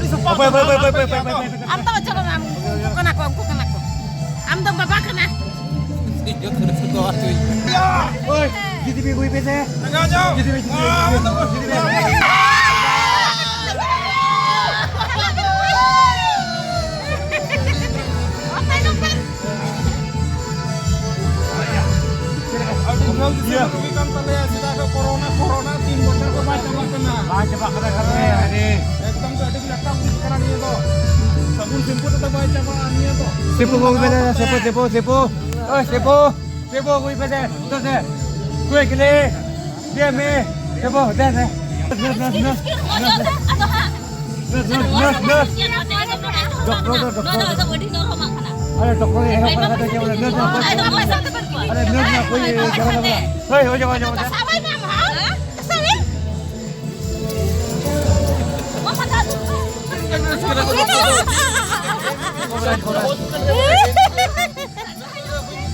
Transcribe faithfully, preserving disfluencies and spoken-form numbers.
ᱚᱠᱚᱭ, ᱚᱠᱚᱭ, ᱚᱠᱚᱭ? ᱟᱢ ᱫᱚ ᱪᱚᱞᱚ ᱢᱮ, ᱟᱢ ᱩᱱᱠᱩ ᱠᱟᱱᱟ ᱠᱚ, ᱩᱱᱠᱩ ᱠᱟᱱᱟ ᱠᱚ᱾ ᱟᱢ ᱫᱚ ᱵᱟᱵᱟ ᱠᱟᱱᱟ᱾ ᱳᱭ, ᱡᱤᱫᱤ ᱵᱤ ᱜᱩᱭ ᱯᱮ ᱥᱮ᱾ ᱡᱤᱫᱤ ᱵᱤ, ᱡᱤᱫᱤ ᱵᱤ, ᱡᱤᱫᱤ ᱵᱤ᱾ ᱟᱹᱰᱤ ᱡᱷᱟᱹᱞ ᱫᱤᱥᱚᱢ ᱨᱩᱜᱤ ᱠᱟᱱ ᱛᱟᱞᱮᱭᱟ, ᱪᱮᱫᱟᱜ ᱥᱮ ᱠᱳᱨᱳᱱᱟ, ᱠᱳᱨᱳᱱᱟ ᱛᱤᱱ ᱵᱚᱪᱷᱚᱨ ᱠᱷᱚᱱ ᱵᱟᱭ ᱪᱟᱵᱟᱜ ᱠᱟᱱᱟ᱾ ᱵᱟᱭ ᱪᱟᱵᱟᱜ ᱠᱟᱱᱟ, ᱠᱷᱟᱱ ᱟᱹᱰᱤ ᱮᱠᱫᱚᱢ ᱜᱮ ᱟᱹᱰᱤ ᱞᱟᱴᱟ ᱵᱩᱡᱩᱜ ᱠᱟᱱᱟ ᱱᱤᱭᱟᱹ ᱫᱚ᱾ ᱥᱟᱵᱩᱱ ᱥᱮᱢᱯᱩ ᱛᱮᱫᱚ ᱵᱟᱭ ᱪᱟᱵᱟᱜᱼᱟ ᱱᱤᱭᱟᱹ ᱫᱚ᱾ ᱥᱮᱯᱚ ᱠᱚ ᱟᱹᱜᱩᱭ ᱯᱮ, ᱥᱮᱯᱚ, ᱥᱮᱯᱚ, ᱥᱮᱯᱚ᱾ ᱳᱭ, ᱥᱮᱯᱚ, ᱥᱮᱯᱚ ᱟᱹᱜᱩᱭ ᱯᱮ ᱥᱮ, ᱱᱤᱛᱚᱜ ᱥᱮ᱾ ᱠᱚᱭ ᱠᱮᱞᱮ, ᱫᱮ ᱢᱮ, ᱥᱮᱯᱚ, ᱫᱮ, ᱫᱮ᱾ Nurse, nurse, nurse, nurse, nurse, nurse, nurse, nurse, nurse. Doctor ᱫᱚ ᱰᱚᱠᱴᱚᱨ᱾ ᱟᱨᱮ ᱰᱚᱠᱴᱚᱨ ᱮᱦᱚᱵ ᱠᱟᱛᱮ ᱪᱮᱫ ᱵᱚᱞᱮ, ᱱᱟᱨᱥ ᱫᱚ ᱚᱠᱚᱭ? ᱟᱨᱮ ᱱᱟᱨᱥ ᱫᱚ ᱚᱠᱚᱭ ᱮ ᱪᱟᱵᱟ ᱠᱟᱫᱟ? ᱦᱳᱭ, ᱦᱳᱭ, ᱦᱳᱭ, ᱦᱳᱭ᱾